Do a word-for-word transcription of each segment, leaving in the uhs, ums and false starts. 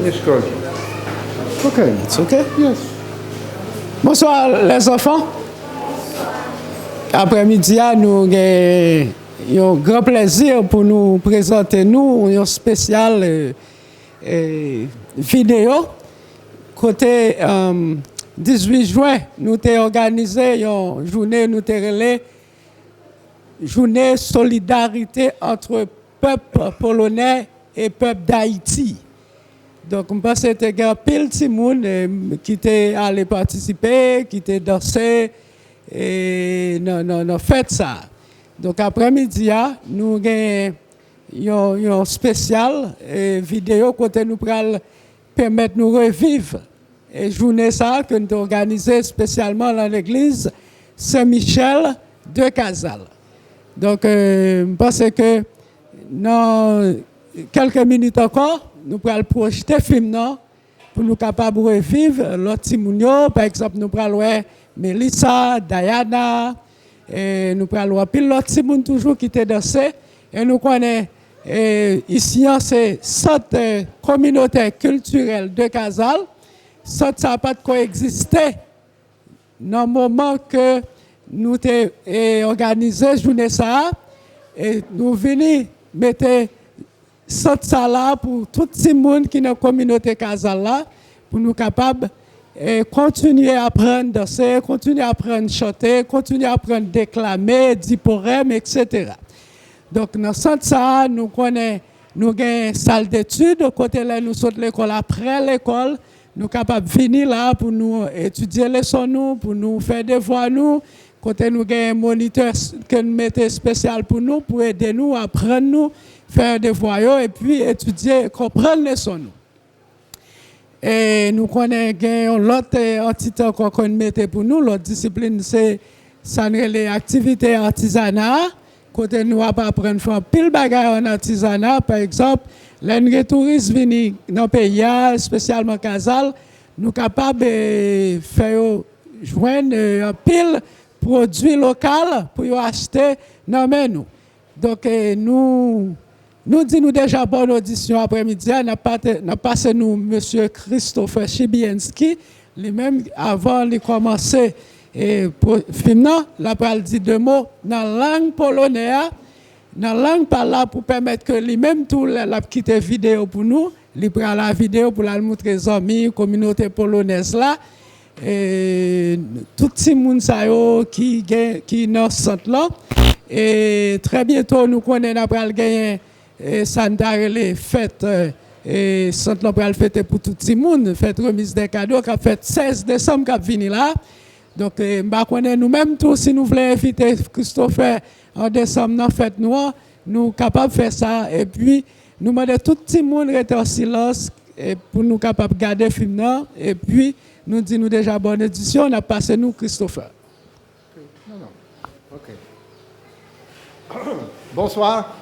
It's okay. Bonsoir, les enfants. Aprèmidi a, nou gen yon gran plèzi pou nou prezante nou yon espesyal, eh, eh, videyo kote, eh, dizuit jen, nou te òganize yon jounen nou te rele Jounen solidarite ant pèp polonè e pèp Dayiti. Donk, m panse te gen anpil timoun, eh, ki te ale patisipe, ki te danse, eh, nan, nan, nan fèt sa a. Donk, aprèmidi a, nou gen yon, yon espesyal, eh, videyo kote nou pral pèmèt nou reviv, eh, jounen sa a ke nou te òganize espesyalman nan legliz Sen Michel de Kazal. Donk, eh, m panse ke nan kèlke minit ankò, nou pral pwojte fim nan pou nou kapab reviv lòt timoun yo. Pa egzanp, nou pral wè Melissa, Diana, e nou pral wè anpil lòt timoun toujou ki te danse. E nou konnen, e, isi an se sant, e, kominotè kiltirèl de Kazal. Sant sa a pa t ko egziste nan moman ke nou te, e, òganize jounen sa a. E nou vini mete sant sa la pou tout timoun ki nan kominote Kazal la, pou nou kapab, eh, kontinye aprann danse, kontinye aprann chante, kontinye aprann deklame, di powèm, etsetera. Donk, nan sant sa a, nou konnen nou gen sal detid, kote lè nou sot lekòl, aprè lekòl, nou kapab vini la pou nou etidye leson nou, pou nou fè devwa nou, kote nou gen monitè s-, ke n mete espesyal pou nou, pou ede nou, aprann nou, fè devwa yo, epi etidye, konprann leson nou. E nou konnen gen yon lòt, e, antite ankò ke n mete pou nou, lòt disiplin, se sa n rele aktivite atizana a, kote nou ap aprann fè anpil bagay an atizana. Pa egzanp, lè n gen touris vini nan peyi a, espesyalman Kazal, nou kapab, e, fè yo jwenn, e, anpil pwodui lokal pou yo achte nan men nou. Donk, e, nou, nou di nou deja bòn odisyon aprèmidi a, n ap pate-, n ap pase nou mesye Christopher Chibienski, li menm, avan li kòmanse, e, pwo-, fim nan, l ap pral di de mo nan lang polonè a, nan lang pa l la pou pèmèt ke li menm tou, lè l ap kite videyo pou nou, li pral a videyo pou l al moutre zanmi, kominote polonèz la, e, tout timoun sa yo ki gen, ki nan sant lan. E trè byento, nou konnen n ap pral genyen, e, sa n ta rele fèt, e, e, sant lan pral fete pou tout timoun, fèt remiz dè kado k ap fèt sèz desanm k ap vini la. Donk, e, m pa konnen nou menm tou, si nou vle envite Christopher an desanm nan fèt nou an, nou kapab fè sa. Epi, nou mande tout timoun rete an silans, e, pou nou kapab gade fim nan. Epi, nou di nou deja bòn edisyon, n ap pase nou Christopher. Non, non. Ok. Bonsoir.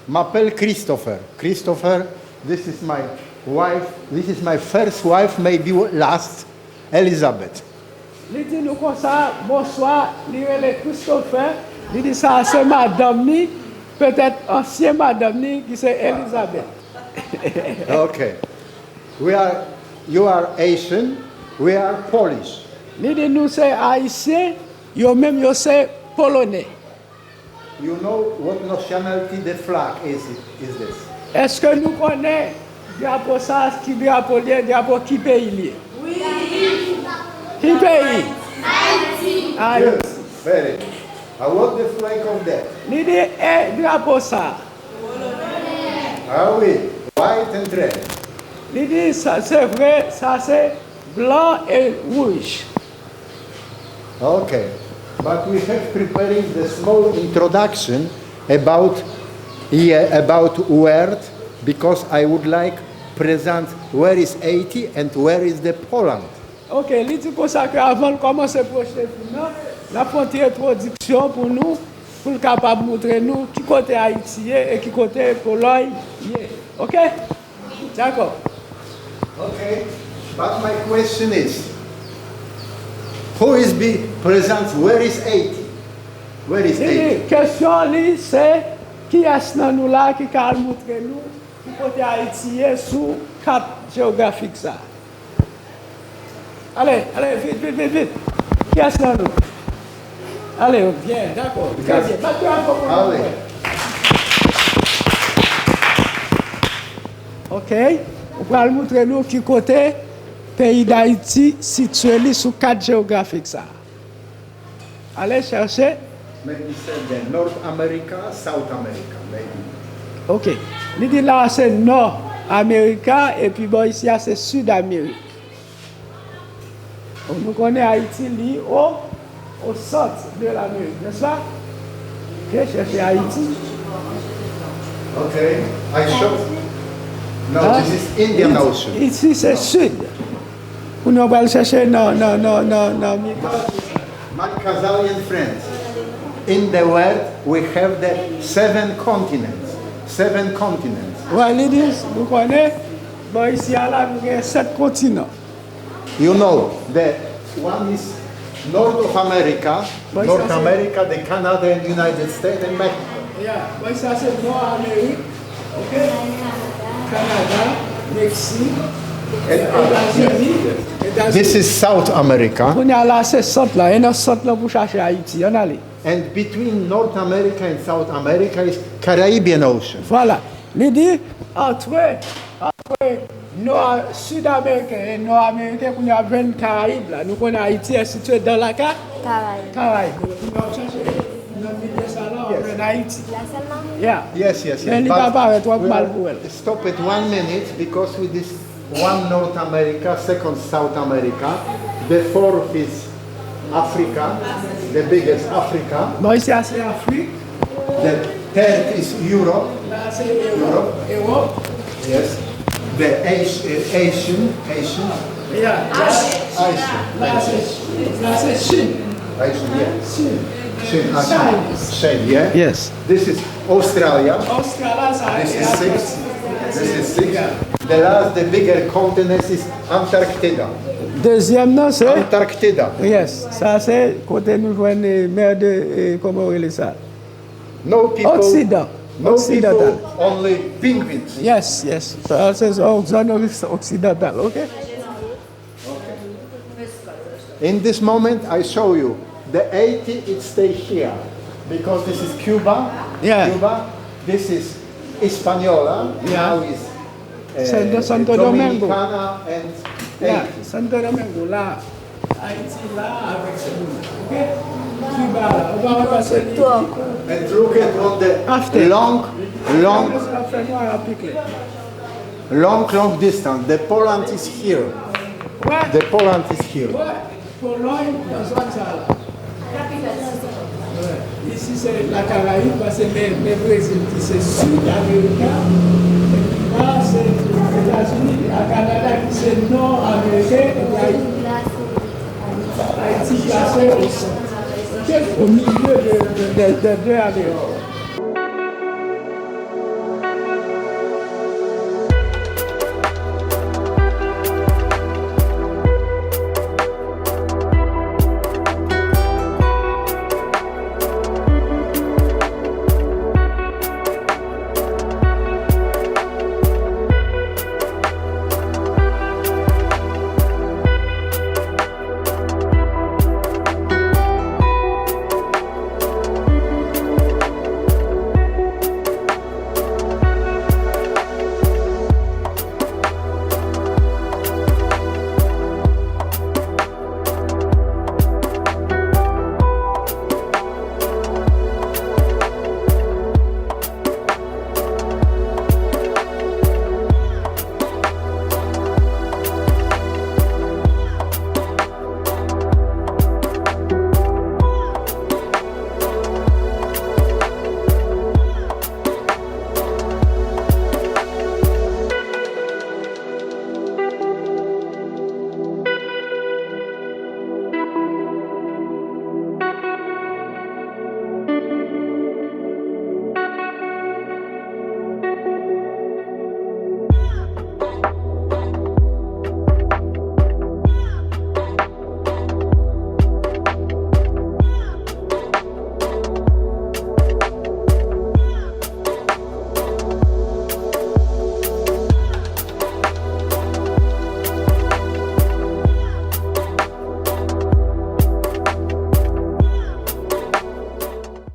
M apèl Christopher. Christopher, this is my wife. This is my first wife, maybe last, Elizabeth. Li di nou konsa, bonswa, li rele Christopher. Li di sa a se madanm ni, petèt ansyen madanm ni, ki se Elizabeth. Ok. We are, you are Haitian, we are Polish. Li di nou se Ayisyen, yo menm yo se Polonè. You know what nationality the flag is, is this? Èske nou konnen drapo sa, ki drapo li ye, drapo ki peyi li ye? Wi. Ki peyi? Ayiti. Ayiti. Good. Very. I want the flag of that. Li di, e drapo sa? Ah wi, white and red. Li di, sa, se vre, sa se blan e wouj. Okay, but we have preparing the small introduction about, yeah, about word, because I would like present where is Haiti and where is the Poland. Ok, li di konsa ke avan l kòmanse pwojte fim nan, l ap fè yon ti entwodiksyon pou nou, pou l kapab moutre nou ki kote Ayiti ye e ki kote Polòy ye. Ok? Dakò. Okay, but my question is, who is be present? Where is Haiti? Where is Haiti? Kesyon li se, kiyès nan nou la ki ka al moutre nou Kote Ayiti ye sou kat jewografik sa? Ale, ale, vit, vit, vit, vit. Kiyès nan nou? Ale, byen, dakò. Trè byen. Bat yo ankò pou nou. Ale. Ok. Ou pral moutre nou ki kote peyi Dayiti sitye li sou kat jewografik sa. Ale chèche. Maybe say the North America, South America, maybe. Ok. Li di la se Nò Amerika, epi bò isi a se Sid Amerik. Donk, nou konnen Ayiti, li o, o sant de Lamerik, nèspa? Ok, chèche Ayiti. Ok, I show. No, ah, this is Indian Ocean. Isi, se sid. Kounye a, w pral chèche nan, nan, nan, nan, nan mitan. My Khazarian friends, in the world, we have the seven continents. Seven continents. Wè, li di, nou konnen, bò isi a la, nou gen sèt kontinan. You know, the one is North of America, North America, the Canada and United States and Mexico. Yeah, bò isi a se Nò Amerik, ok? Kanada, Meksik, Etazini, Etazini. This is South America. Kounye a la se sant la, e nan sant lan pou chache Ayiti, ann ale. And between North America and South America is Caribbean Ocean. Vwala. Li di, antre, antre Nò, Sid Ameriken e Nò Ameriken, kounye a ap jwenn Karayib la. Nou konnen Ayiti est situé dans la Ka-, Karayib. Karayib. Kounye a ap chache nan milye sa la, w ap jwenn Ayiti. Yeah. Yes, yes, yes. Men li pa parèt, w ap mal pou wè l. Stop it one minute because with this one North America, second South America, the fourth is Africa, the biggest Africa. Bò isi a se Afrik. The third is Europe. La se Ewòp. Europe. Ewòp. Yes. The Asi-, uh, Asian, Asian. Yeah. Asian. La se, la se Chin. Asian, yeah. Chin. Chin, Asian. China. China, yeah. Yes. This is Australia. Australia, sa. This is six. This is six. Yeah. The last, the bigger continent is Antarctica. Dezyèm nan se Antarctica. Yes, sa se kote nou jwenn, eh, mè de, eh, kòman yo rele sa? No people. Oksidan. No people, only penguins. Yes, yes. Sa se zòn oksidantal, ok? In this moment, I show you the Haiti, it stay here because this is Cuba. Yeah. Cuba, this is Hispaniola. Yeah. Now is, eh, Santo, Santo Domingo. Dominicana and Haiti. Yeah, Santo Domingo, la. Ayiti la avèk Sendomeng, ok? Kiba la, ou pa wè paske li, li. And look at on the long, long, long, long distance. The Poland is here. Wè. The Poland is here. Wè. Polòy nan zòn sa la. Isi se la Karayib, paske men, men Brezil ki se Sid Amerika, epi la se Etazini, a Kanada ki se Nò Ameriken, epi Ayiti, Ayiti plase o sant. Ok? O milye de, de, de, de de Amerik.